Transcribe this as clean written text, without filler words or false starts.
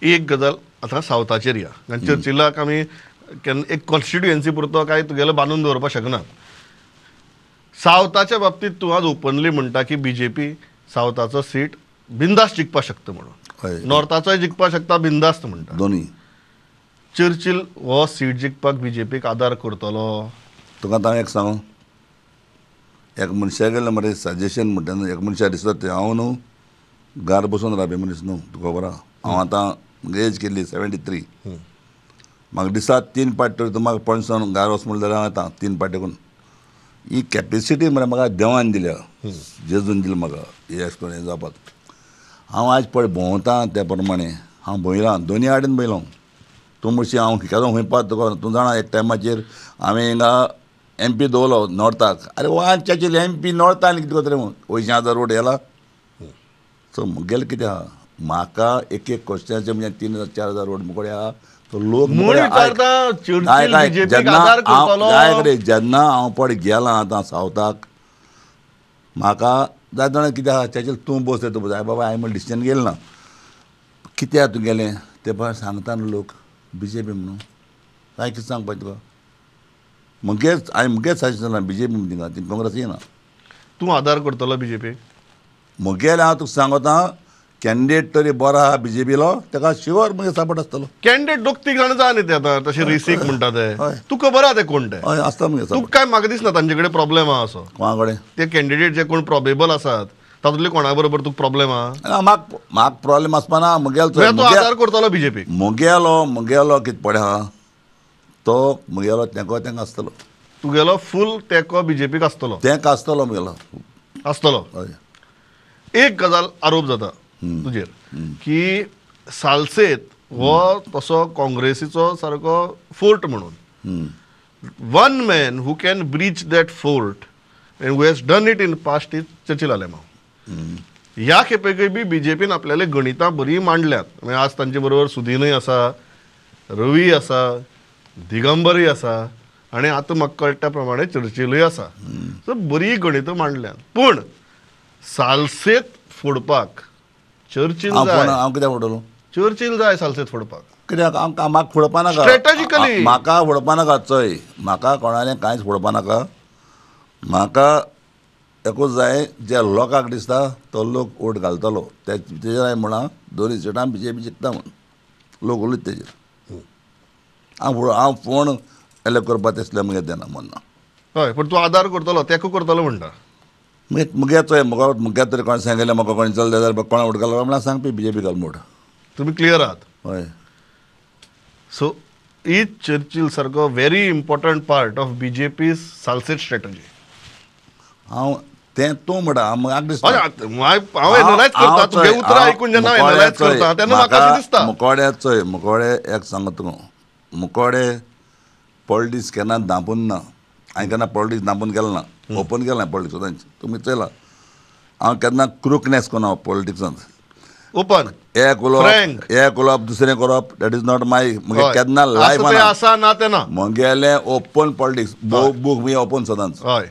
एक गजाल आतां सावथाचेर या, कारण चर्चिलाक आमी केन्ना एक कॉन्स्टिट्युएन्सी पुरतो काय तुगेलो बांदून दवरपाक शकना. सावथाच्या बाबतींत तूं आज ओपनली म्हणटा की बीजेपी सावथाचो सीट बिंदास्त जिखपाक शकता म्हणून, नॉर्थाचोय जिखपाक शकता बिंदास्त म्हणटा. दोनूय. चर्चिल हो सीट जिखपाक बीजेपीक आदार करतलो? तुका आतां एक सांगू, एक मनशा गेले मरे सजेशन म्हणटा न्हू, एक मनशा दिसता तें हांव न्हू घार बसून रावपी मनीस न्हू, तुका खबर आहा. हांव आतां एज केल्ली 73, म्हाका दिसा 3 पाटी तरी तूं म्हाका पणसोन घार वच म्हणल्यार हांव येता 3 पाटी करून. ही कॅपेसिटी मरे म्हाका देवान दिल्या, जेजून दिल्या म्हाका हे एक्सपिरियन्स जावपाक. हांव आयज पळय भोंवता त्या प्रमाणे हांव भोंयलां, दोनी आडेन भोंयलो. तूं म्हणशी हांव केदो खंय पावता तुका तूं जाणा, एक टायमाचेर हांवें हिंगा एम पी दवरलो नॉर्थाक. आरे वा चर्चिल एम पी नॉर्थान कितें करतलें म्हूण 80,000 वोट येला. सो म्हगेलें कितें आहा, म्हाका एक एक क्वेश्चनाचे म्हणजे 3,000-4,000 वोट मुकोडे आहा. तो लोक जेन्ना हांव पळय गेलां आतां सावथाक, म्हाका जाय जाणां कितें आहा, चर्चिल तूं बस तूं बस. बाबा हांवें म्हणलें डिसिजन गेलें ना, कित्याक तूं गेलें तें पळय सांगता न्हू लोक बीजेपी म्हणून. काय कितें सांगपाचें तुका, म्हगेच हांवें म्हगेच सजेशन दिलां बीजेपी म्हणून, थिंगा ती काँग्रेस येना. तूं आदार करतलो बीजेपी? म्हगेलें हांव तुका सांगता, कॅन्डिडेट तरी बरो आहा बीजेपीलो, ताका शुवर म्हगे सपोर्ट आसतलो. कॅन्डिडेट 2-3 जाणां जाय न्ही ते आतां तशें रिसीक म्हणटा ते, तुका खबर आहा ते कोण ते? हय आसता मगे. तुका काय म्हाका दिसना तांचे कडेन प्रॉब्लेम आहा असो. कोणा कडेन? ते कॅन्डिडेट जे कोण प्रॉबेबल आसात तातूंतले कोणा बरोबर तुका प्रॉब्लेम आहा? म्हाका प्रॉब्लेम आसपा ना. म्हगेलो तूं आदार करतलो बीजेपी? म्हगेलो म्हगेलो कितें पळय आहा तो म्हगेलो तेंको तेंका आसतलो. तुगेलो फूल तेंको बीजेपीक आसतलो? तेंको आसतलो म्हगेलो आसतलो. हय. एक गजाल आरोप जाता तुजेर की सालसेत हो तसो काँग्रेसीचो सारको फोर्ट म्हणून, one man who can breach that fort and who has done it in past is Churchill Alemao. ह्या खेपेकय बी बीजेपीन आपल्याले गणितां बरीं मांडल्यात. म्हणजे आज तांचे बरोबर सुदीनय आसा, रवी आसा, दिगंबरय आसा आनी आतां म्हाका कळटा प्रमाणे चर्चिलूय आसा. सो बरीं गणितां मांडल्यात, पूण सालसेत फोडपाक चर्चिल जाय. हांव कित्याक फोडटलो? चर्चिल जाय सालसेत फोडपाक. कित्याक? म्हाका फोडपा नाका स्ट्रेटजिकली. म्हाका फोडपा नाका चोय, म्हाका कोणालें कांयच फोडपा नाका. म्हाका एकूच जाय, जे लोकांक दिसता तो लोक वोट घालतलो तेजेर हांवें म्हणलां 2 सिटां बीजेपी जिखता म्हूण, लोक उलयता तेजेर. हांव हांव फोण एलेक्ट करपा तसलें मगे तेन्ना म्हणना. हय, पूण तूं आदार करतलो, तेंको करतलो म्हणटा. मुगे चोय, म्हाका मुगे तरी कोणें सांगिल्लें म्हाका कोणें चल जाल्यार कोणा वोट घालपा म्हणल्यार सांगपी बीजेपी घाल वोट. तुमी क्लियर आहात? हय. सो is Churchill सारको very important part of BJP Salcete strategy. हांव तें तूं म्हणटा, म्हाका दिसता हांव एनलायज करता तुगे उतरां आयकून जेन्ना एनलायज करता तेन्ना म्हाका अशें दिसता. मुकोडे चोय, मुकोडे एक सांगता तुका, मुकोडे पॉलिटिक्स केन्ना दांपून ना. हांवें केन्ना पॉलिटिक्स दांपून गेलें ना, ओपन केलें पॉलिटिक्स सदांच. तुमी चोयलां हांव केन्ना क्रुकनेस कोना पॉलिटिक्सांत. ओपन एक उलोवप, एक उलोवप दुसरें करप, that is not my. म्हगे केन्ना लायफ आसा ना तें ना. म्हगेलें ओपन पॉलिटिक्स, बूक मी ओपन सदांच. हय.